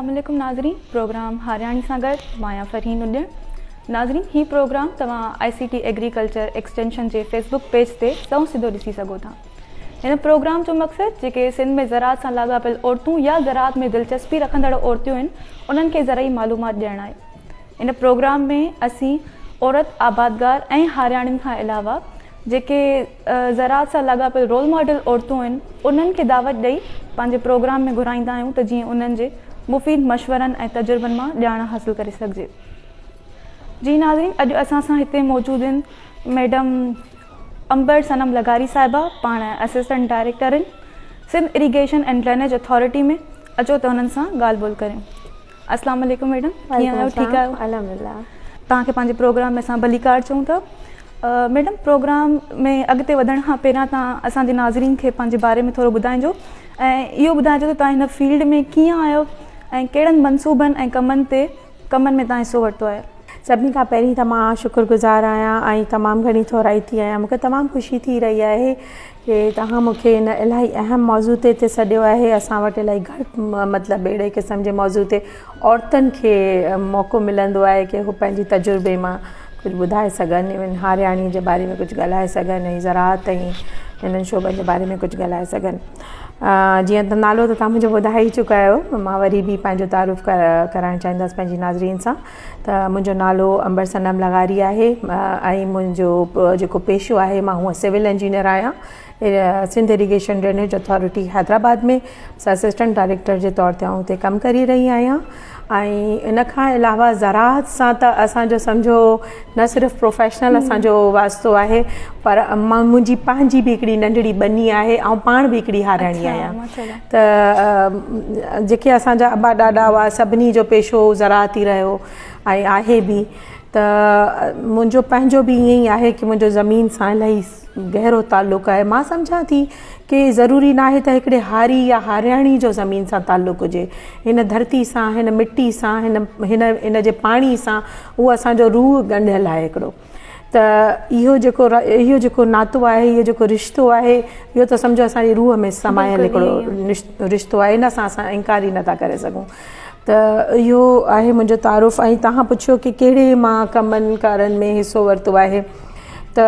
السلام عليڪم ناظرين پروگرام هارياڻي سان گڏ مان آهيان فرحين اڏڻ ناظرين هي پروگرام توهان آء سي ٽي ايگريڪلچر ايڪسٽينشن جي فيسبڪ پيج تي سنئون سڌو ڏسي سگهو ٿا هن پروگرام جو مقصد جيڪي سنڌ ۾ زراعت سان لاڳاپيل عورتون يا زراعت ۾ دلچسپي رکندڙ عورتيون آهن انهن کي زرعي معلومات ڏيڻ آهي. ان پروگرام ۾ اسين عورت آبادگار ۽ هارياڻين کان علاوه جيڪي زراعت سان لاڳاپيل رول ماڊل عورتون آهن انهن کي دعوت ڏئي پنهنجي پروگرام ۾ گهرائيندا آهيون ته جيئن انهن جي مفيد مشورن ۽ تجربن مان ڄاڻ حاصل ڪري سگهجي. جي ناظرين اڄ اسان سان هتي موجود آهن ميڊم امبر صنم لغاري صاحبه پاڻ اسسٽنٽ ڊائريڪٽر آهن Sindh irrigation and drainage authority ۾ اچو ته انهن سان ڳالهه ٻولهه ڪريون السلام عليڪم ميڊم ڪيئن آهيو ٺيڪ آهيو الحمدلله توهان کي پنهنجي پروگرام ۾ اسان ڀليڪار چئون ٿا ميڊم پروگرام ۾ اڳتي وڌڻ کان پهريان توهان اسان جي ناظرين کي پنهنجي باري ۾ ٿورو ٻڌائجو ۽ اهو ٻڌائجو ته توهان هن فيلڊ ۾ ڪيئن آيو ۽ ڪهڙن منصوبن ۽ ڪمن تي ڪمن ۾ توهان حصو ورتو آهي سڀني کان پهرين ته مان شڪر گذار آهيان ۽ تمام گهڻي ٿورائتي آهيان مون کي تمام خوشي ٿي رهي آهي ڪي توهان مون کي هن الاهي اهم موضوع تي هتي سڏيو آهي اسان وٽ الاهي گهٽ مطلب اهڙي قسم جي موضوع تي عورتن کي موقعو ملندو آهي ڪي هو پنهنجي تجربي مان ڪجهه ٻڌائي سگهن ايون هارياڻي جي باري ۾ ڪجهه ڳالهائي سگهن ۽ زراعت ۽ انهن شعبن جي باري ۾ ڪجهه ڳالهائي سگهن جيئن ته نالو ته توهان منهنجو ٻڌائي ئي چڪا آهيو مان وري به پنهنجو تعارف ڪرائڻ چاهيندس پنهنجي ناظرين سان ته منهنجو نالو امبر صنم لغاري آهي ۽ منهنجو جيڪو پيشو آهي مان هونء سول انجنيئر آهيان Sindh irrigation drainage authority Hyderabad ۾ assistant director جي طور تي آئون اتي ڪم ڪري رهي آهيان ۽ ان کان علاوه زراعت سان ته اسانجو سمجهو نه صرف پروفيشنل اسانجو واسطو آهي پر مان منهنجي پنهنجي به هڪڙي ننڍڙي ٻني آهي آئون پاڻ به هڪڙي هارياڻي آهيان ته جيڪي اسان جا ابا ڏاڏا هئا سڀني جو پيشو زراعت ئي رهيو ۽ آهي به ته منهنجو پنهنجو به ائين ئي آهي ڪي منهنجو زمين سان الاهي گهرو تعلق آهي مان سمجهان ٿي ڪي ضروري ناهي ته هڪڙي هاري يا هارياڻي جو زمين سان تعلق هجي هن ڌرتي سان هن مٽي سان هن هن ان جي پاڻي سان اهو اسان جو روح ڳنڍيل آهي هڪڙو ته اهو جيڪو اهو جيڪو ناتو آهي اهو جيڪو رشتو آهي اهو ته سمجهو اسان جي روح ۾ سمايل هڪڙو رشتو آهي ان سان اسان انڪار ئي نٿا ڪري سگهون ته اهو آهي منهنجو تعارف ۽ توهان پڇيو ڪي ڪهڙي مان ڪمن ڪارن ۾ حصو ورتو آهي ته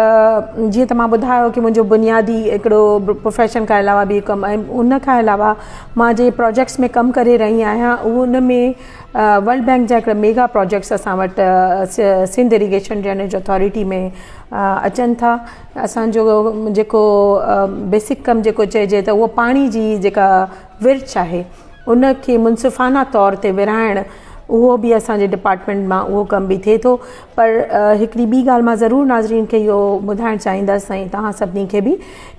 جيئن ته مان ٻڌايو ڪي منهنجو بنيادي هڪڙو پروفيشن کان علاوه به ڪم ۽ ان کان علاوه مان جي پروجيڪٽس ۾ ڪم ڪري رهي آهيان اهو ان ۾ ورلڊ بينڪ جا هڪڙا ميگا پروجيڪٽس اسان وٽ سنڌ اريگيشن ڊرينيج اٿارٽي ۾ اچن ٿا اسان جو جيڪو بيسڪ ڪم جيڪو چئجي ته اهو پاڻي جي جيڪا ورڇ آهي ان کي منصفانه طور تي ورهائڻ اهو به اسان جي ڊپارٽمينٽ مان اهو ڪم به ٿئي ٿو پر هڪڙي ٻي ڳالهه مان ضرور ناظرين کي اهو ٻڌائڻ چاهيندس ۽ توهان سڀني کي به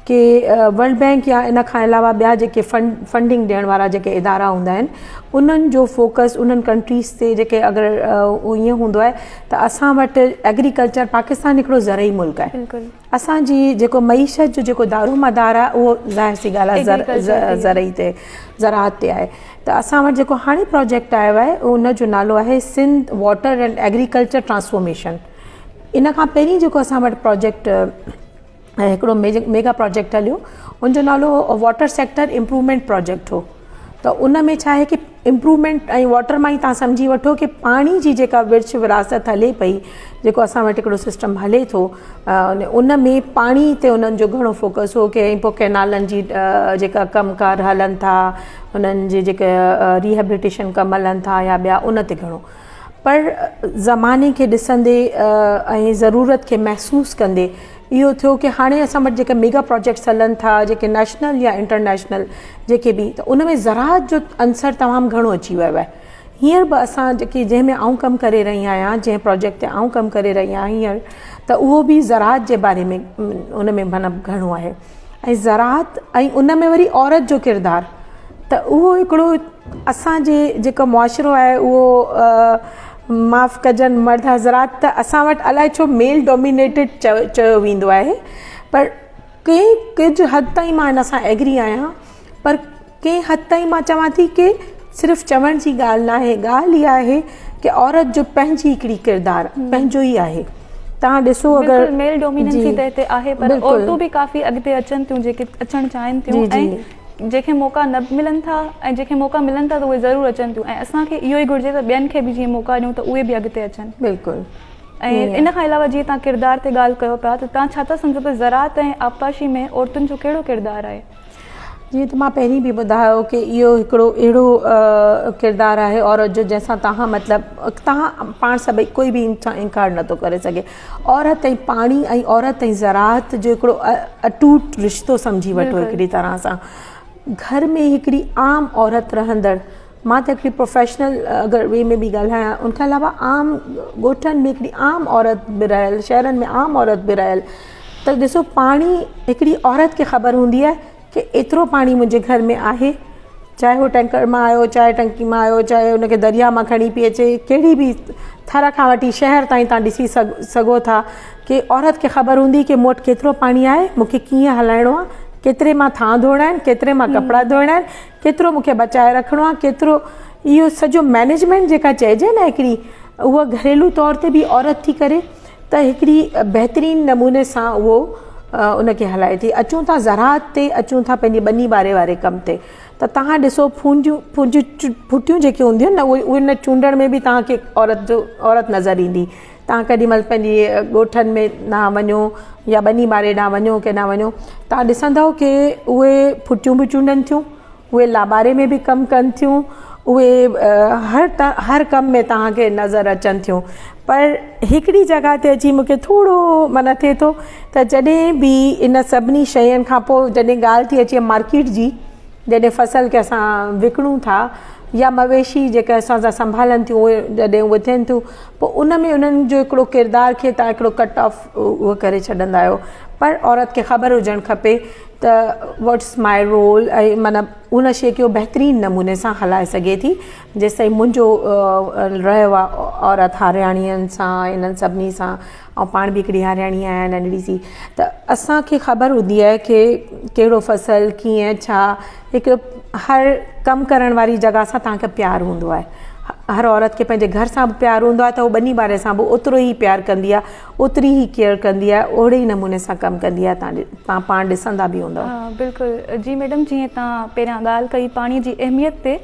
ڪي ورلڊ بينڪ يا ان کان علاوه ٻيا جيڪي فنڊ فنڊنگ ڏيڻ وارا جيڪي ادارا هوندا آهن انهن جو فوڪس انهن ڪنٽريز تي جيڪي اگر ائين هوندو آهي ته اسان وٽ ايگريڪلچر پاڪستان هڪڙو زرعي ملڪ آهي اسان جي جيڪو معيشت جو جيڪو دارو مدار آهي اهو ظاهر سي ڳالهه آهي زرعي تي زراعت تي آهي ته اسان وٽ جيڪو هاڻي پروجيڪٽ آيو آهي ان جو نالو آهي Sindh water and agriculture transformation ان کان پهرين جيڪو اسان وٽ پروجيڪٽ ۽ هڪڙو ميگا پروجيڪٽ هليو ان جو نالو واٽر سيڪٽر امپروومينٽ پروجيڪٽ هو ته ان ۾ ڇا آهي ڪي امپروومينٽ ۽ واٽر مان ئي تان سمجهي وٺو ڪي پاڻي جي جيڪا ورڇ وراثت هلي پئي جيڪو اسان وٽ هڪڙو سسٽم هلي ٿو ان ۾ پاڻي تي انهن جو گهڻو فوڪس هو ڪي پوء ڪينالن جي جيڪا ڪم ڪار هلن ٿا انهن جي جيڪا ريهيبليٽيشن ڪم هلن ٿا يا ٻيا ان تي گهڻو پر زماني کي ڏسندي ۽ ضرورت کي محسوس ڪندي اهو ٿيو ڪي هاڻي اسان وٽ جيڪي ميگا پروجيڪٽس هلن ٿا جيڪي نيشنل يا انٽرنيشنل جيڪي به ته ان ۾ زراعت جو عنصر تمام گهڻو اچي ويو آهي هينئر به اسان جيڪي جنهن ۾ آئون ڪم ڪري رهي آهيان جنهن پروجيڪٽ تي آئون ڪم ڪري رهي آهيان هينئر ته اهو به زراعت جي باري ۾ ان ۾ معنيٰ گهڻو آهي ۽ زراعت ۽ ان ۾ وري عورت جو ڪردار ته اهو هڪڙو اسان جي جيڪو معاشرو آهي اهو معاف ڪجن مرد حضرات ته اسان وٽ الائي ڇو ميل ڊومينيٽيڊ چيو ويندو آهي پر ڪنهن ڪجهه حد تائين مان ان سان ايگري آهيان پر ڪنهن حد تائين مان چوان ٿي ڪي صرف چوڻ جي ڳالهه ناهي ڳالهه اها آهي ڪي عورت جو پنهنجي هڪڙي ڪردار پنهنجو ئي آهي تهان ڏسو اگر بلڪل ميل ڊوميننسي ته هتي آهي پر عورتون به ڪافي اڳتي اچن ٿيون جيڪي اچڻ چاهين ٿيون ۽ جنهن کي موقعا نه ملن ٿا ۽ جنهن کي موقعا ملن ٿا ته اهي ضرور اچن ٿيون ۽ اسان کي اهو ئي گهرجي ته ٻين کي به جيئن موقعا ڏيون ته اهي به اڳتي اچن. بلڪل ۽ ان کان علاوه جيئن توهان ڪردار تي ڳالهه ڪيو پيا ته توهان ڇا ٿا سمجهو ته زراعت ۽ آبپاشي ۾ عورتن جو ڪهڙو ڪردار آهي؟ جيئن ته مان پهرين به ٻڌايو ڪي اهو هڪڙو اهڙو ڪردار آهي عورت جو جنهن سان توهان مطلب توهان پاڻ سڀئي ڪوئي به انسان انڪار نٿو ڪري سگهي عورت ۽ پاڻي ۽ عورت ۽ زراعت جو هڪڙو اٽوٽ رشتو سمجهي وٺو هڪڙي طرح سان گهر ۾ هڪڙي عام عورت رهندڙ مان ته هڪڙي پروفيشنل اگر وي ۾ به ڳالهايان ان کان علاوه عام ڳوٺن ۾ هڪڙي عام عورت به رهيل شهرن ۾ عام عورت به رهيل ته ڏسو پاڻي هڪڙي عورت کي خبر هوندي آهي ڪي ايترو پاڻي منهنجي گهر ۾ آهي چاهي هو ٽينڪر مان آيو چاهي ٽنڪي مان آيو چاهي ان کي دريا مان کڻي پئي اچي ڪهڙي به ٿر کان وٺي شهر تائين تان ڏسي سگهو ٿا ڪي عورت کي خبر هوندي ڪي مون وٽ ڪيترو پاڻي آهي مون کي ڪيئن هلائڻو آهي ڪيتري مان ٿانء ڌوئڻا آهن ڪيتري مان ڪپڙا ڌوئڻا آهن ڪيترو مون کي بچائي رکڻو آهي ڪيترو اهو سڄو مينيجمينٽ جيڪا چئجي نه هڪڙي اها گهريلو طور تي به عورت ٿي ڪري ته هڪڙي بهترين نموني سان اهو ان کي هلائي ٿي. اچون ٿا زراعت تي اچون ٿا پنهنجي ٻني ٻاري واري ڪم تي ته توهان ڏسو ڦونڊيون ڦونڊيون ڦٽيون جيڪي هونديون آهن نه اهي ان چونڊڻ ۾ به توهان کي عورت جو عورت نظر ايندي. توهان ڪيڏي مهل پنهنجي ڳوٺن ۾ ڏانهن وڃو يا ٻني ٻاري ڏانهن وڃو ڪيڏانهن وڃو توهان ڏسندؤ ڪي اهي ڦٽيون به چونڊن ٿيون. اهي لاباري ۾ به ڪم ڪن ٿيون اهي هر هر ڪم ۾ توهان کي نظر اچن ٿيون پر هڪڙي جڳهه تي اچي مون کي ٿورو معنيٰ ٿئي ٿو ته جڏهن به ان سڀني شين کان پوءِ جڏهن ڳالهه ٿي اچي مارڪيٽ جي جڏهن فصل کي اسان وڪڻون ٿا يا مويشي جيڪا اسان سان سنڀالن ٿيون اهي جڏهن اهي ٿين ٿيون پوءِ ان ۾ انهن جو هڪڙو ڪردار کي توهان هڪڙو ڪٽ آف اهو ڪري ڇڏندا آهيو پر عورت کي خبر هجڻ کپي ته واٽس ماء رول ۽ معنيٰ ان شيء کي هو بهترين نموني سان هلائي سگهي ٿي جيستائين منهنجو رهيو آهي عورت هارياڻين سان انهن سڀني سان ۽ پاڻ به هڪڙي هارياڻي آهيان ننڍڙي سي ته اسانکي خبر هوندي آهي ڪي ڪهڙو فصل ڪيئن ڇا هڪ هر ڪم ڪرڻ واري جڳهه سان توهان کي پيار هوندو آهي هر عورت کي پنهنجي گهر سان به پيار هوندو آهي ته هو ٻني ٻاري سان به اوترو ئي پيار ڪندي آهي اوتري ئي ڪيئر ڪندي آهي اوهڙي ئي نموني سان ڪم ڪندي آهي تان تان پاڻ ڏسندا به هوندؤ. بلڪل جي ميڊم جيئن تان پهريان ڳالهه ڪئي پاڻي جي اهميت تي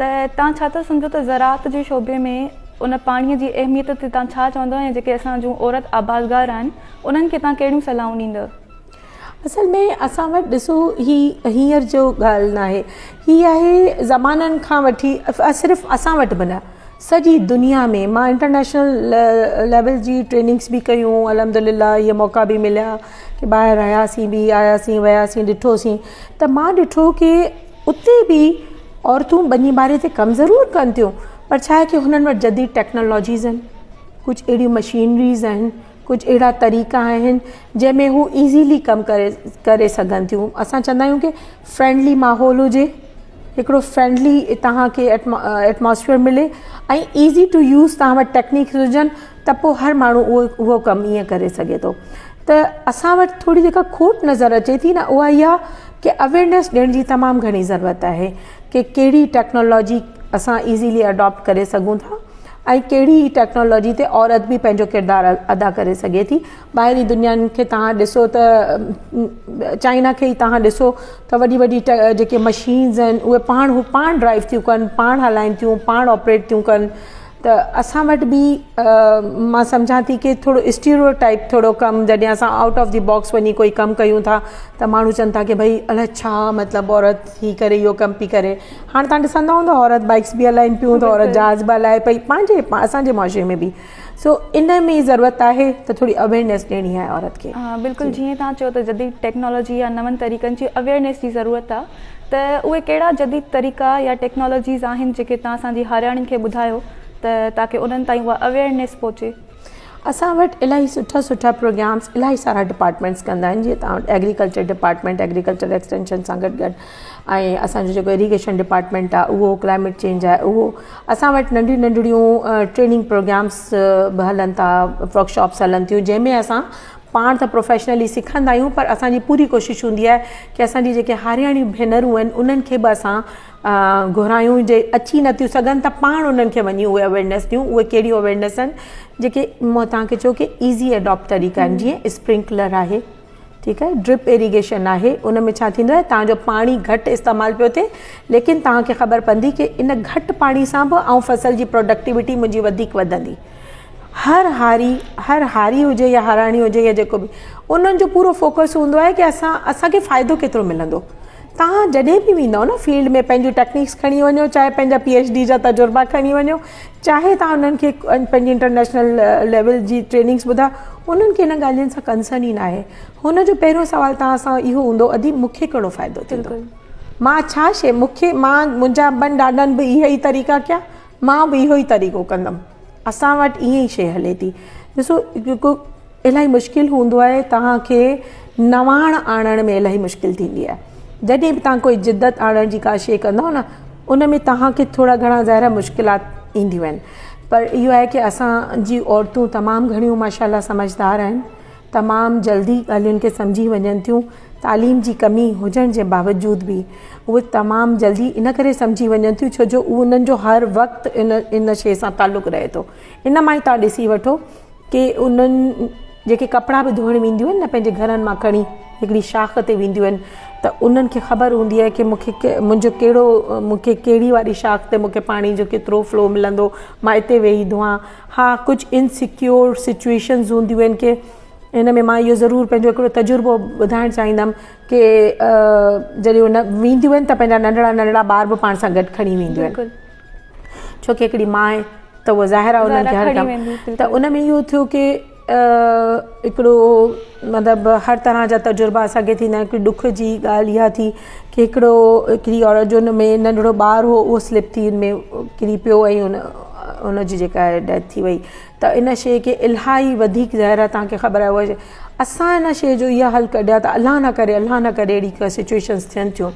ته تان ڇا ٿا سمجهو ته زراعت جي شعبي ۾ ان پاڻي جي اهميت تي تان ڇا چوندؤ ۽ جيڪي اسان جون عورت آبادگار آهن انهن کي تان ڪهڙيون صلاحون ڏيندؤ؟ اصل ۾ اسان وٽ ڏسو هي هينئر جو ڳالهه ناهي هي آهي زمانن کان وٺي صرف اسان وٽ به نه سڄي دنيا ۾ مان انٽرنيشنل ليول جي ٽريننگس به ڪيون الحمد لله اهي موقعا به مليا ڪي ٻاهر رهياسين به آياسين وياسين ڏٺوسين ته مان ڏٺو ڪي اتي به عورتون ٻني ٻاري تي ڪم ضرور ڪن ٿيون پر ڇا آهي ڪي هنن وٽ جديد ٽيڪنالاجيز آهن ڪجهه اهڙيون مشينريز آهن ڪجهه اهڙا طريقا آهن جنهن ۾ هو ايزيلي ڪم ڪري ڪري سگهن ٿيون اسان چوندا آهيون ڪي فرينڊلي ماحول هجي هڪڙو فرينڊلي توهان کي ايٽماسفيئر ملي ۽ ايزي ٽو يوز توهان وٽ ٽيڪنيڪس هجن ته پوء هر ماڻهو اهو اهو ڪم ائين ڪري سگهي ٿو ته اسان وٽ ٿوري جيڪا کوٽ نظر اچي ٿي نه اها اها ڪي اويئرنيس ڏيڻ جي تمام گهڻي ضرورت آهي ڪي ڪهڙي ٽيڪنالاجي اسان ايزيلي اڊاپٽ ڪري سگهون ٿا ۽ ڪهڙي ٽيڪنالاجي تي عورت به پنهنجو ڪردار ادا ڪري سگهي ٿي ٻاهرين دنيا کي توهان ڏسو ته چائنا کي ئي توهان ڏسو ته وڏي وڏي جيڪي مشينز آهن اهي پاڻ هو پاڻ ڊرائيو ٿيون ڪن پاڻ هلائين ٿيون پاڻ آپريٽ ٿيون ڪن ته اسان وٽ به مان سمجهان ٿي ڪي ٿورو اسٽيريو ٽائپ ٿورو ڪم جڏهن اسان آئوٽ آف the box وڃي ڪوئي ڪم ڪيون ٿا ته ماڻهو چون ٿا ڪي ڀئي الائي ڇا مطلب عورت ٿي ڪري اهو ڪم پئي ڪري هاڻي توهان ڏسندا هوندا عورت بائيڪس به هلائين پيون ته عورت جهاز به هلائي پئي پنهنجي اسان جي معاشري ۾ به سو ان ۾ ضرورت آهي ته ٿوري اويئرنيس ڏيڻي آهي عورت کي. ها بلڪل جيئن توهان چيو ته جديد ٽيڪنالاجي يا نون طريقن جي اويئرنيس جي ضرورت آهي ته اهي ڪهڙا جديد طريقا يا ٽيڪنالاجيز آهن جيڪي توهان اسان جي هارياڻين کي ٻڌايو ته تاڪه انهن تائين اها اويئرنيس پهچي. اسان وٽ الاهي سٺا سٺا پروگرامس الاهي سارا ڊپارٽمينٽس ڪندا آهن جيئن توهان وٽ ايگريڪلچر ڊپارٽمينٽ ايگريڪلچر ايڪسٽينشن سان گڏ گڏ ۽ اسان جو جيڪو ايريگيشن ڊپارٽمينٽ آهي اهو ڪلائميٽ چينج آهي اهو اسان وٽ ننڍيون ننڍڙيون ٽريننگ پروگرامس به هلن ٿا ورڪشاپس هلن ٿيون جنهن ۾ اسان پاڻ ته پروفيشنلي سکندا آهيون پر اسانجي پوري ڪوشش هوندي آهي ڪي اسانجي جيڪي هارياڻيون ڀينرون آهن انهن کي به اسان گهرايون جي اچي نٿيون سگهن ته پاڻ انهن کي وڃي اهي اويئرنيس ڏيون اهي ڪهڙيون اويئرنيس آهن جيڪي مان توهان کي چيو ڪي ايزي اڊاپٽ طريقا آهن جيئن اسپرنڪلر آهي. ٺيڪ آهي ڊرپ ايريگيشن آهي ان ۾ ڇا ٿيندو آهي توهان جو پاڻي گهٽ استعمال پيو ٿئي ليڪن توهان کي خبر پوندي ڪي ان گهٽ پاڻي سان به آئون فصل جي پروڊڪٽيوٽي منهنجي وڌيڪ وڌندي هر هاري هر هاري هجي يا هاراڻي هجي يا جيڪو به انهن جو پورو فوڪس هوندو آهي ڪي اسان اسان کي فائدو ڪيترو ملندو توهان جڏهن به ويندؤ نه فيلڊ ۾ پنهنجون ٽيڪنيڪس کڻي وڃو چاهي پنهنجا پي ايڇ ڊي جا تجربا کڻي وڃو چاهي توهان انهن کي پنهنجي انٽرنيشنل ليول جي ٽريننگس ٻڌايو انهن کي انهن ڳالهين سان ڪنسرن ئي ناهي هن جو پهريون سوال توهان سان اهو هوندو ادي مون کي ڪهڙو فائدو ٿيندو مان ڇا شي مون کي مان منهنجا ابن ڏاڏن به اهي ئي طريقا ڪيا مان به اهو ئي طريقو ڪندم اسان وٽ ائين ئي شي هلي ٿي ڏسو جيڪو الاهي مشڪل هوندو آهي توهان کي نواڻ آڻڻ ۾ الاهي مشڪل ٿيندي آهي جڏهن به توهان ڪوئي جدت آڻڻ جي ڪا شيء ڪندؤ نه ان ۾ توهان کي ٿورا گهڻا ظاهر آهي مشڪلات اينديون آهن پر اهو آهي ڪي اسان جي عورتون تمام گهڻيون ماشاء الله سمجهدار آهن تمام جلدي ڳالهين کي سمجهي وڃن ٿيون تعليم جي ڪمي هجڻ جي باوجود به اهي تمام جلدي ان ڪري سمجهي وڃن ٿيون ڇو جو انهن جو هر وقت ان ان شيء سان تعلق رهي ٿو ان مان ئي توهان ڏسي وٺو ڪي انهن جيڪي ڪپڙا به ڌوئڻ وينديون آهن نه پنهنجي گهرن مان کڻي هڪڙي شاخ تي وينديون آهن ته انهن کي خبر هوندي آهي ڪي مون کي منهنجو ڪهڙو مون کي ڪهڙي واري شاخ تي مون کي پاڻي جو ڪيترو فلو ملندو مان اتي ويهي ڌوئان ها ڪجهه انسيڪيور سچويشنز هونديون آهن ڪي هن ۾ مان اهو ضرور پنهنجو هڪڙو تجربو ٻڌائڻ چاهيندم ڪي جڏهن هن وينديون آهن ته پنهنجا ننڍڙا ننڍڙا ٻار به پاڻ سان گڏ کڻي وينديون آهن ڇو ڪي هڪڙي ماء ته اهو ظاهر آهي انهن کي هر ڪم ته ان ۾ اهو ٿيو ڪي هڪڙو مطلب هر طرح جا تجربا اسان کي ٿيندا آهن هڪڙي ڏک جي ڳالهه اها ٿي ڪي هڪڙو هڪڙي عورت جو ان ۾ ننڍڙو ٻار هو اهو سلپ ٿي ان ۾ ڪري پيو ۽ ان ان جي جيڪا آهي ڊيٿ ٿي وئي ته ان شيء کي الاهي وڌيڪ ظاهر آهي توهان کي خبر آهي اها اسان ان شيء جو اها حل ڪڍيا ته الله نه ڪري الله نه ڪري اهڙي ڪا سچويشنس ٿين ٿيون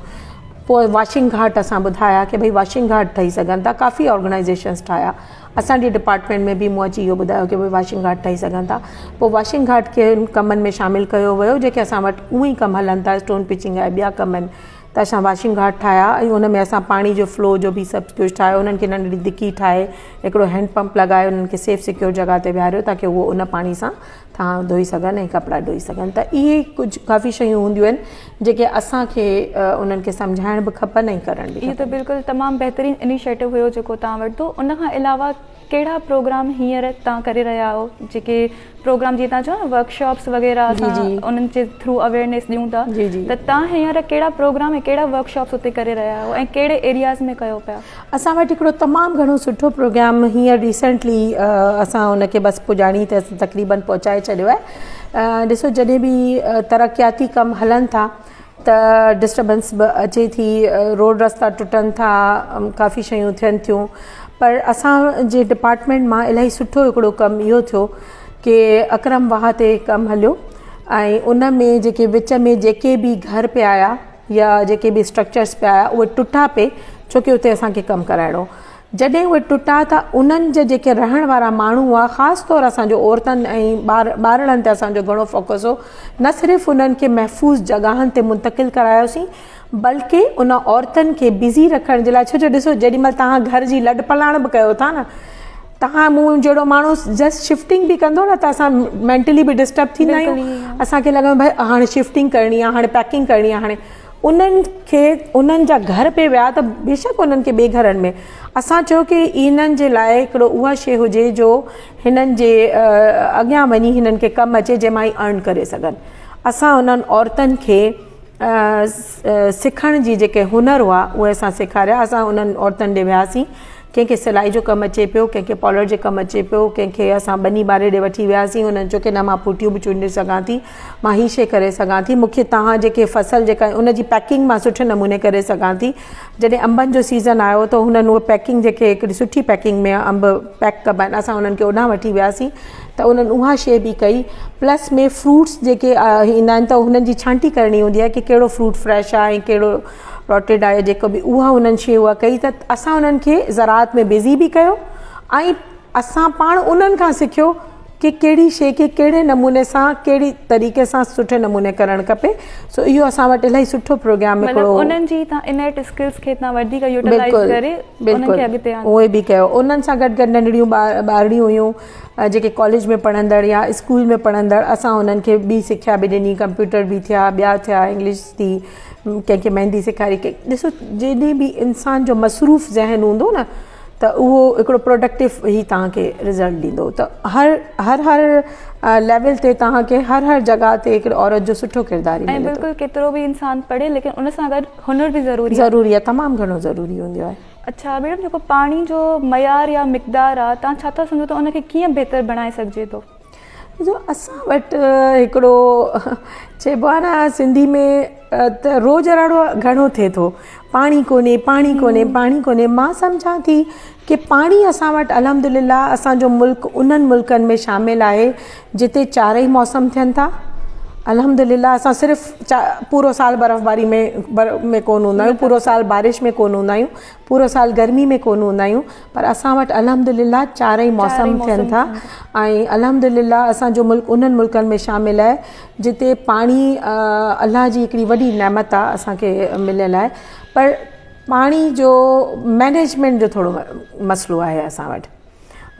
پوء واشنگ گهاٽ اسان ٻڌايا ڪي ڀئي واشنگ گهاٽ ٺهي سگهن ٿا ڪافي آرگنائيزيشنس ٺاهيا اسان جي ڊپارٽمينٽ ۾ به مون اچي اهو ٻڌايو ڪي ڀئي واشنگ گهاٽ ٺهي سگهن ٿا پوء واشنگ گهاٽ کي ان ڪمن ۾ شامل ڪيو ويو جيڪي اسان وٽ اونئن ئي ڪم هلن ٿا اسٽون پچنگ آهي ٻيا ڪم آهن ته اسان واشنگ گهاٽ ٺاهيا ۽ ان ۾ اسان پاڻي جو فلو جو به سڀ ڪجهه ٺاهيو انهن کي ننڍڙي دڪي ٺاهي هڪڙو هينڊ پمپ لڳائي انهن کي سيف سيڪيور جڳهه تي ويهاريو تاڪي اهو ان پاڻي سان ٿانء ڌوئي سگهن ۽ ڪپڙا ڌوئي سگهن ته اهي ڪجهه ڪافي شيون هونديون آهن جيڪي اسان کي انهن کي سمجهائڻ به کپن ۽ ڪرڻ به اهو ته کپن. بلڪل تمام بهترين انيشيٽو هيو جيڪو توهان ورتو ان کان علاوه ڪهڙا پروگرام هينئر توهان ڪري رهيا آهيو جيڪي پروگرام جيئن توهان چئو نه ورڪشاپس وغيره جي اسان جي انهن جي ٿرو اويئرنيس ڏيون ٿا جي جي ته توهان هينئر ڪهڙا پروگرام ۽ ڪهڙا ورڪشاپس اتي ڪري رهيا آهيو ۽ ڪهڙي ايرياز ۾ ڪيو پيا. اسان وٽ هڪڙو تمام گهڻو سٺو پروگرام هينئر ريسنٽلي اسان ان کي بس پڄاڻي تي تقريبن پهچائي ڇڏيو آهي ڏسو جڏهن به ترقياتي ڪم هلن ٿا ته ڊسٽربنس به اچي ٿي روڊ رستا ٽٽن ٿا ڪافي شيون ٿين ٿيون پر اسان جي ڊپارٽمينٽ مان الاهي سٺو هڪڙو ڪم اهو ٿيو ڪي اڪرم واهه تي ڪم هليو ۽ ان ۾ جيڪي وچ ۾ جيڪي به گهر پيا آيا يا جيڪي به اسٽرڪچرس پيا آيا اهي ٽٽا پئي ڇو ڪي اتي اسان کي ڪم ڪرائڻو جڏهن اهي ٽٽا ته انهن جا جيڪي رهڻ وارا ماڻهو هئا خاص طور اسان جو عورتن ۽ ٻار ٻارڙن تي اسان جو گهڻو فوڪس هو نه صرف انهن کي محفوظ جڳهن تي منتقل ڪرايوسين بلڪه ان عورتن کي بزي رکڻ جي لاء ڇو جو ڏسو جيڏي مهل توهان گهر جي لڏ پلاڻ به ڪيو ٿا نه توهان مون جهڙو ماڻهو جسٽ شفٽنگ به ڪندو نه ته اسان مينٽلي به ڊسٽرب ٿيندا آهيون اسان کي لڳندو ڀائی هاڻي شفٽنگ ڪرڻي آهي هاڻي پيڪنگ ڪرڻي آهي هاڻي انهن کي انهن جا گهر پي ويا ته بيشڪ انهن کي ٻئي گهرن ۾ اسان چيو ڪي انهن جي لاء هڪڙو اها شي هجي جو هنن جي اڳيان وڃي هنن کي ڪم اچي جنهن مان هي ارن ڪري سگهن اسان انهن عورتن کي سکڻ جي جيڪي هنر هئا اهي اسان سيکاريا اسان انهن عورتن ڏي وياسين ڪنهن کي سلائي جو ڪم اچي پيو ڪنهن کي پارلر جو ڪم اچي پيو ڪنهن کي اسان ٻني ٻاري ڏي وٺي وياسين انهن چيو ڪي نه مان ڦوٽيون به چونڊي سگهان ٿي مان هي شي ڪري سگهان ٿي مون کي توهان جيڪي فصل جيڪا ان جي پيڪنگ مان سٺي نموني ڪري سگهان ٿي جڏهن انبن جو سيزن آيو ته هنن اهي پيڪنگ جيڪي هڪڙي سٺي پيڪنگ ۾ انب پيڪ ڪبا آهن اسان انهن کي اوڏانهن وٺي وياسين ته انهن اها شي به ڪئي پلس ۾ فروٽس جيڪي ايندا آهن ته هنن جي ڇانٽي ڪرڻي هوندي آهي ڪي ڪهڙو فروٽ فريش آهي ۽ ڪهڙو راٽيڊ آهي جيڪو به اها انهن شي اها ڪئي ته اسان انهن کي زراعت ۾ بزي به ڪيو ۽ اسان پاڻ انهن کان سکيو ڪي ڪهڙي شيء کي ڪهڙي نموني سان ڪهڙي طريقي سان سٺي نموني ڪرڻ کپي سو اهو اسان وٽ الاهي سٺو پروگرام مطلب هڪڙو انهن جي تان انيٽ اسڪلز کي تان وڌيڪ يوٽيلائز بلڪل ڪري انهن بلڪل کي اڳتي آڻيو. اهي به ڪيو انهن سان گڏ گڏ ننڍڙيون ٻار ٻارڙيون هيون جيڪي ڪاليج ۾ پڙهندڙ يا اسڪول ۾ پڙهندڙ اسان انهن کي ٻي سکيا به ڏني ڪمپيوٽر به ٿيا ٻيا ٿيا انگلش ٿي ڪنهن کي مهندي سيکاري ڪنهن ڏسو جڏهن به انسان جو مصروف ذهن هوندو نه ته اهو هڪڙو پروڊڪٽو هي توهان کي رزلٽ ڏيندو ته هر هر هر ليول تي توهان کي هر هر جڳهه تي هڪڙي عورت جو سٺو ڪردار ئي ۽ ملي ٿو. بلڪل ڪيترو به انسان پڙهي ليڪن ان سان گڏ هنر به ضروري آهي. ضروري آهي تمام گهڻو ضروري هوندو آهي. اڇا ميڊم جيڪو پاڻي جو معيار يا مقدار آهي توهان ڇا ٿا سمجهو ته ان کي ڪيئن بهتر بڻائي سگهجي ٿو؟ ڏسو اسان وٽ هڪڙو چئبو آهي نه سنڌي ۾ ته روز راڙو گهڻو ٿئي ٿو پاڻي ڪونهي پاڻي ڪونهي پاڻي ڪونهي مان سمجهان ٿي ڪي پاڻي اسان وٽ الحمد لله اسان جو ملڪ انهن ملڪن ۾ شامل آهي جتي چارئي موسم ٿين ٿا الحمد لله اسان صرف پورو سال برفباري ۾ ۾ ڪونه هوندا آهيون پورو سال بارش ۾ ڪونه هوندا آهيون پورو سال گرمي ۾ ڪونه هوندا آهيون پر اسان وٽ الحمد لله چارئي موسم ٿين ٿا ۽ الحمد لله اسان جو ملڪ انهن ملڪن ۾ شامل آهي جتي پاڻي الله جي هڪڙي وڏي نعمت آهي اسان کي مليل آهي پر پاڻي جو مينيجمينٽ جو ٿورو مسئلو آهي اسان وٽ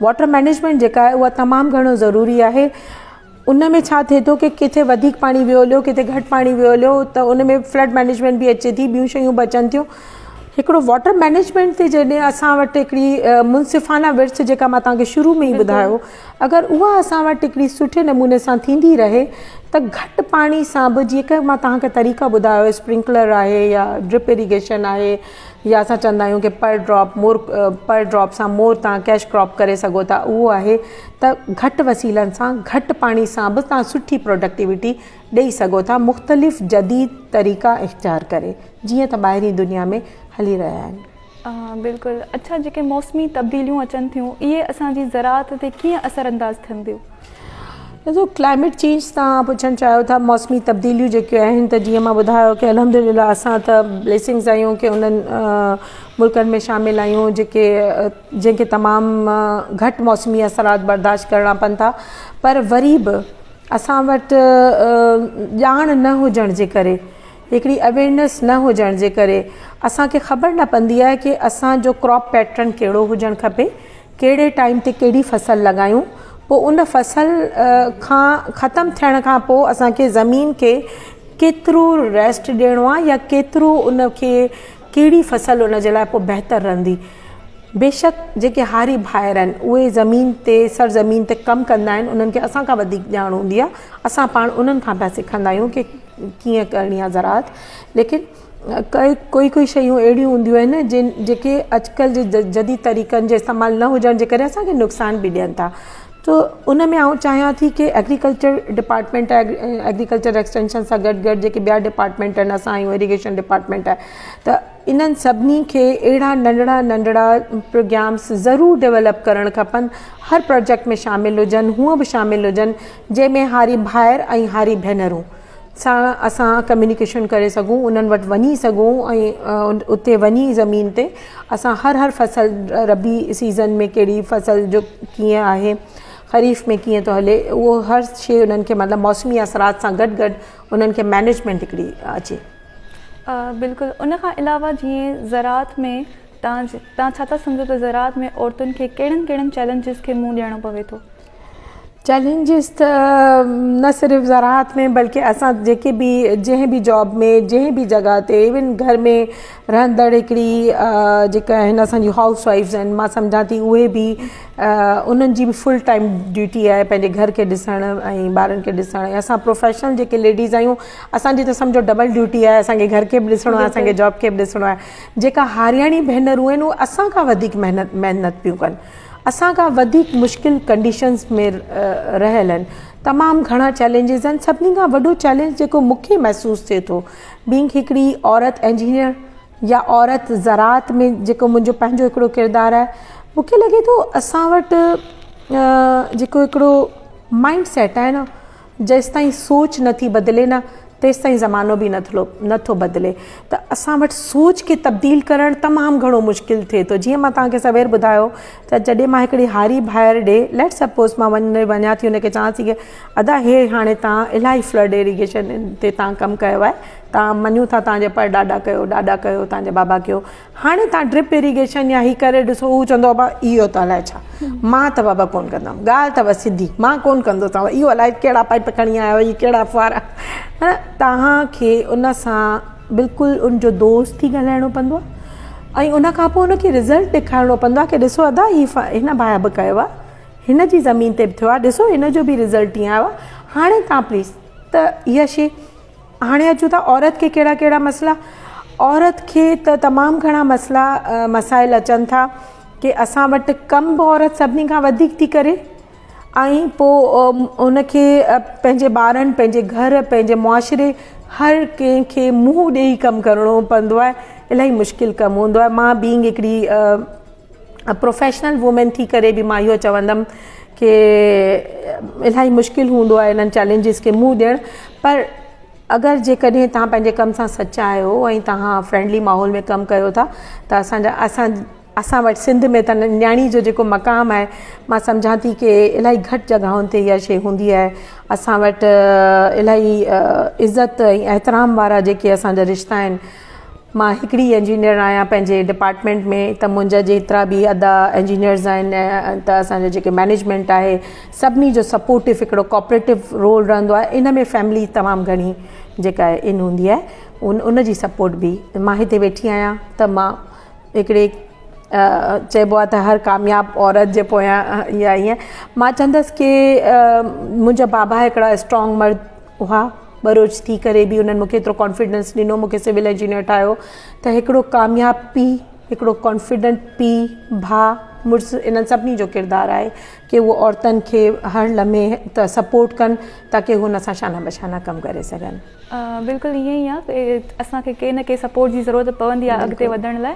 واٽر مينيجمينٽ جيڪا آهي اها تمام گهڻو ضروري آهي ان ۾ ڇا ٿئي ٿو ڪي ڪٿي وڌيڪ پاڻي ويو هليو ڪٿي گهٽ پاڻي ويو هليو ته ان ۾ فلڊ مينيجمينٽ به اچي ٿي ٻيون شيون به اچن ٿيون هڪڙو واٽر مينيجمينٽ تي جڏهن اسان وٽ هڪڙي منصفانه ورڇ جيڪا مان توهان کي شروع ۾ ئي ٻڌايو اگر اها اسان وٽ هڪڙي سٺي نموني سان ٿيندي رهي ته گهٽ پاڻي سان به جيڪا مان توهان کي طريقا ٻڌايو اسپرنڪلر آهي يا ڊرپ اريگيشن آهي يا اسان چوندا آهيون ڪي پر ڊراپ مور پر ڊراپ سان مور توهان ڪيش ڪراپ ڪري سگهو ٿا اهو آهي ته گهٽ وسيلن سان گهٽ پاڻي سان به توهان سٺي پروڊڪٽيوٽي ڏئي سگهو ٿا مختلف جديد طريقا اختيار ڪري جيئن ته ٻاهرين دنيا ۾ هلي رهيا آهن. بلڪل اڇا جيڪي موسمي تبديليون اچن ٿيون اهي اسان جي زراعت تي ڪيئن اثر انداز ٿين ٿيون؟ ڏسو ڪلائميٽ چينج تان پڇڻ چاهيو ٿا موسمي تبديليون جيڪيون آهن ته جيئن مان ٻڌايو ڪي الحمد لله اسان ته بليسنگز آهيون ڪي انهن ملڪن ۾ شامل آهيون جيڪي جنهن کي تمام گهٽ موسمي اثرات برداشت ڪرڻا پون ٿا پر وري به اسان وٽ ڄاڻ نه هجڻ جي ڪري هڪڙي اويئرنيس نه هجڻ جي ڪري اسان کي خبر نه پوندي آهي ڪي اسان جو ڪراپ پيٽرن ڪهڙو هجڻ کپي ڪهڙي ٽائيم تي ڪهڙي فصل لڳايون پوء ان فصل کان ختم ٿيڻ کان پوء اسان کي زمين کي ڪيترو ريسٽ ڏيڻو آهي يا ڪيترو ان کي ڪهڙي فصل ان جي لاء پوء بهتر رهندي بيشڪ جيڪي هاري ڀائر آهن اهي زمين تي سرزمين تي ڪم ڪندا آهن انهن کي اسان کان وڌيڪ ڄاڻ هوندي آهي اسان پاڻ انهن کان پيا سکندا آهيون ڪي ڪيئن ڪرڻي آهي زراعت ليڪن ڪئي ڪوئي ڪوئي شيون اهڙيون هونديون آهن جن جيڪي اڄڪلهه جي جديد طريقن جي استعمال نه هجڻ جي ڪري اسان کي نقصان به ڏين ٿا ته ان ۾ آئون چاهيان ٿي ڪي ايگريڪلچر ڊپارٽمينٽ ايگريڪلچر ايڪسٽينشن سان گڏ گڏ جيڪي ٻيا ڊپارٽمينٽ آهن اسان آهيون اريگيشن ڊپارٽمينٽ آهي ته انهن سڀني کي اهڙا ننڍڙا ننڍڙا پروگرامس ضرور ڊولپ ڪرڻ کپن هر پروجيڪٽ ۾ شامل هجن هونء به شامل هجن جنهن ۾ هاري ڀائر ۽ هاري ڀينرون سان اسان ڪميونيڪيشن ڪري سگهون انهن وٽ وڃي سگهون ۽ اتي وڃي زمين تي اسان هر هر فصل ربيع سيزن ۾ ڪهڙي فصل جو ڪيئن آهي خريف ۾ ڪيئن ٿو هلي اهو هر شي انهن کي مطلب موسمي اثرات سان گڏ گڏ انهن کي مينيجمينٽ هڪڙي اچي. بلڪل ان کان علاوه جيئن زراعت ۾ تان تان ڇا ٿا سمجهو ته زراعت ۾ عورتن کي ڪهڙن ڪهڙن چئلينجز کي منهن ڏيڻو پوي ٿو؟ چئلينجز ته نه صرف زراعت ۾ بلڪه اسان جيڪي به جنهن به جاب ۾ جنهن به جڳهه تي ايون گهر ۾ رهندڙ هڪڙي جيڪا آهن اسان جي هائوس وائيفز آهن مان سمجهان ٿي اهي به انهن جي به فل ٽائيم ڊيوٽي آهي پنهنجي گهر کي ڏسڻ ۽ ٻارن کي ڏسڻ ۽ اسان پروفيشنل جيڪي ليڊيز آهيون اسان جي ته سمجهو ڊبل ڊيوٽي آهي اسان کي گهر کي به ڏسڻو آهي اسان کي جاب کي به ڏسڻو آهي جيڪا هارياڻي ڀينرون آهن اهي اسان کان وڌيڪ محنت محنت پيون ڪن اسان کان وڌيڪ مشڪل ڪنڊيشنز ۾ رهيل آهن تمام گهڻا چئلينجز آهن سڀني کان وڏو چئلينج جيڪو مون کي محسوس ٿئي ٿو بينگ هڪڙي عورت انجنيئر يا عورت زراعت ۾ جيڪو منهنجو پنهنجو هڪڙو ڪردار آهي مون کي لڳي ٿو اسان وٽ جيڪو هڪڙو مائنڊ سيٽ آهي نه جيستائين سوچ نٿي بدلي نه تيستائين زمانو به نٿو نٿو بدلي ته اسان وٽ سوچ کي تبديل ڪرڻ تمام گهڻو مشڪل ٿئي ٿو جيئن مان توهان کي سوير ٻڌايو ته جڏهن مان هڪڙي هاري ڀائر ڏي ليٽ سپوز مان وڃ وڃان ٿي ان کي چوان ٿي ڪه ادا هي هاڻي توهان الاهي فلڊ ايريگيشن تي توهان ڪم ڪيو آهي توهان مڃون ٿا توهان جي پر ڏاڏا ڪيو ڏاڏا ڪيو توهان جي بابا ڪيو هاڻي توهان ڊرپ اريگيشن يا هي ڪري ڏسو هو چوندو بابا اهو ته الائي ڇا مان ته بابا ڪون ڪندم ڳالهه اٿو سڌي مان ڪون ڪندوسانو اهو الائي ڪهڙا پائپ کڻي آيا آهيو هي ڪهڙا ڦوارا معنيٰ توهان کي ان سان بلڪل ان جو دوست ٿي ڳالهائڻو پوندو آهي ۽ ان کان پوء ان کي رزلٽ ڏيکارڻو پوندو آهي ڪه ڏسو ادا هي هن ڀايا به ڪيو آهي هن جي زمين تي به ٿيو آهي ڏسو هن جو به رزلٽ ائين آيو آهي هاڻي توهان پليز ته اها شي هاڻي اچون ٿا عورت کي ڪهڙا ڪهڙا مسئلا عورت کي ته تمام گهڻا مسئلا مسائل اچن ٿا ڪي اسان وٽ ڪم به عورت سڀني کان وڌيڪ ٿي ڪري ۽ پوء ان کي پنهنجي ٻارن پنهنجي گهر پنهنجي معاشري هر ڪنهن کي منهن ڏيئي ڪم ڪرڻو پوندو آهي الاهي مشڪل ڪم هوندو آهي مان بينگ هڪڙي پروفيشنل وومين ٿي ڪري به مان اهو چوندم ڪي الاهي مشڪل هوندو آهي انهن چئلينجز کي منهن ڏيڻ پر اگر جيڪڏهن توهان پنهنجي ڪم سان سچا آهيو ۽ توهان فرينڊلي ماحول ۾ ڪم ڪيو ٿا ته اسان جا اسان اسان وٽ سنڌ ۾ ته نياڻي جو جيڪو مقام آهي مان سمجهان ٿي ڪي الاهي گهٽ جڳهن تي اها شي هوندي آهي اسان وٽ الاهي عزت ۽ احترام وارا جيڪي اسان جا رشتا آهن مان هڪڙي انجنيئر آهيان پنهنجي ڊپارٽمينٽ ۾ ته منهنجا جيترا به ادا انجنيئرز آهن ته اسان جو جيڪي مئنيجمينٽ آهي سڀني جو سپورٽو هڪڙو ڪوآپريٽو رول رهندو آهي ان ۾ فيملي تمام گهڻي جيڪا ان هوندي آهي ان ان جي سپورٽ به مان هتي ويٺي آهيان ته مان هڪڙي چئبو آهي ته هر ڪامياب عورت جي پويان اها ائين مان چوندس ڪي منهنجا بابا هڪڙا اسٽرانگ مرد هئا ٻروچ ٿي ڪري به انهن مونکي ايترو ڪانفيڊنس ڏنو مونکي سول انجنيئر ٺاهيو ته هڪڙو ڪامياب پيء هڪڙو ڪانفيڊنٽ پيء ڀاء مڙس انهن سڀني جو ڪردار آهي ڪي اهو عورتن کي هر لمحي ته سپورٽ ڪن تاڪي هو ان سان شانه بشانه ڪم ڪري سگهن. بلڪل ائين ئي آهي اسان کي ڪنهن نه ڪنهن سپورٽ جي ضرورت پوندي آهي اڳتي وڌڻ لاء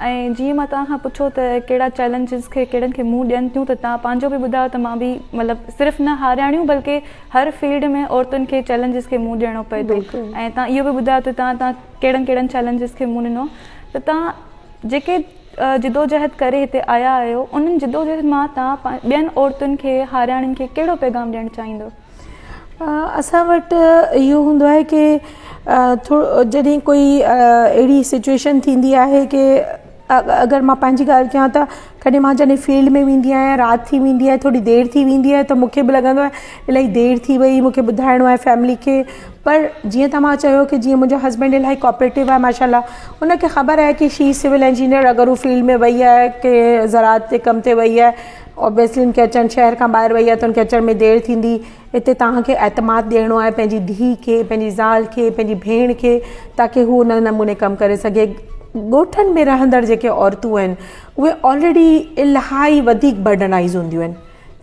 ۽ جيئن مان توهان کان پڇيو ته ڪهڙا چئلينجز کي ڪهڙن کي منهن ڏين ٿيون ته توهان پنهنجو به ٻڌايو ته مان به مطلب صرف نه هارياڻيون بلڪه هر فيلڊ ۾ عورتن کي چئلينجز کي منهن ڏيڻو پئي ٿو ۽ توهان اهو به ٻڌايو ته توهان توهان ڪهڙن ڪهڙن چئلينجز کي منهن ڏنو ته توهان جيڪي جدوجهد ڪري هتي آيا آهيو انهن جدوجهد مان توهان ٻين عورتن کي هارياڻين کي ڪهڙو پيغام ڏيڻ چاهيندو؟ اسان وٽ اهو هوندو آهي ڪي ٿورو جڏهن ڪوئي اهڙي سچويشن ٿيندي آهي ڪي اگر مان پنهنجي ڳالهه ڪيان ته ڪڏهن مان جڏهن فيلڊ ۾ ويندي آهيان رات ٿي ويندي آهي ٿوري دير ٿي ويندي آهي ته مون کي به لڳندو آهي الاهي دير ٿي وئي مون کي ٻڌائڻو آهي فيملي کي پر جيئن ته مان چيو ڪه جيئن منهنجو هسبينڊ الاهي ڪوآپريٽو آهي ماشاء الله ان کي خبر آهي ڪه شي سول انجنيئر اگر هو فيلڊ ۾ وئي آهي ڪي زراعت تي ڪم تي وئي آهي اوبويسلي ان کي اچڻ شهر کان ٻاهر وئي آهي ته ان کي اچڻ ۾ دير ٿيندي اتي توهان کي اعتماد ڏيڻو آهي پنهنجي ڌيء کي پنهنجي زال کي پنهنجي ڀيڻ کي تاڪه هو ان نموني ڪم ڪري سگهي ڳوٺن ۾ رهندڙ جيڪي عورتون آهن اهي آلريڊي الاهي وڌيڪ برڊنائز هونديون آهن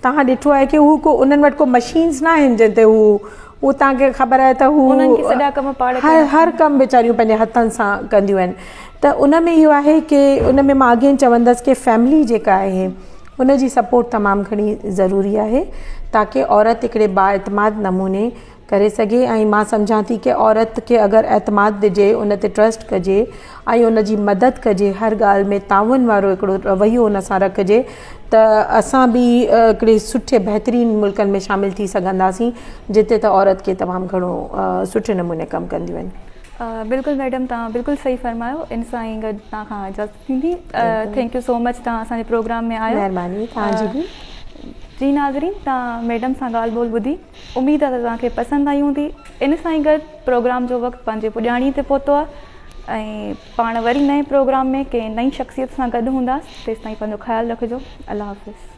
توهان ڏٺو آهي ڪي هو ڪو انهن وٽ ڪو مشينز نه آهن جنهن تي هو اهو توهان کي خبر آهي ته هو انهن کي سڄا ڪم پاڻ هر هر ڪم ويچاريون پنهنجي هٿن سان ڪنديون آهن ته ان ۾ اهو آهي ڪي ان ۾ مان اگين چوندس ڪي فيملي جيڪا آهي ان جي سپورٽ تمام گهڻي ضروري آهي تاڪه عورت هڪڙي بااعتماد نموني ڪري سگهي ۽ مان سمجهان ٿي ڪي عورت کي اگر اعتماد ڏجي ان تي ٽرسٽ ڪجي ۽ ان جي مدد ڪجي هر ڳالهه ۾ تعاون وارو هڪڙو رويو ان سان رکجي ته اسان به هڪڙي سٺي بهترين ملڪن ۾ شامل ٿي سگهنداسين جتي ته عورت کي تمام گهڻو سٺي نموني ڪم ڪنديون آهن. بلڪل ميڊم توهان بلڪل صحيح فرمايو ان سان ئي گڏ توهان کان اجازت ٿيندي thank you سو مچ توهان اسان جي پروگرام ۾ آيو مهرباني توهان جي به. جي ناظرين توهان ميڊم سان ڳالهه ٻولهه ٻڌي اميد آهي ته توهان کي پسند آئي هوندي ان سان ئي گڏ پروگرام جو وقت پنهنجي پڄاڻي تي پهتو آهي ۽ پاڻ وري نئين پروگرام ۾ ڪنهن نئين شخصيت سان گڏ هونداس تيستائين پنهنجو خيال رکجو الله حافظ.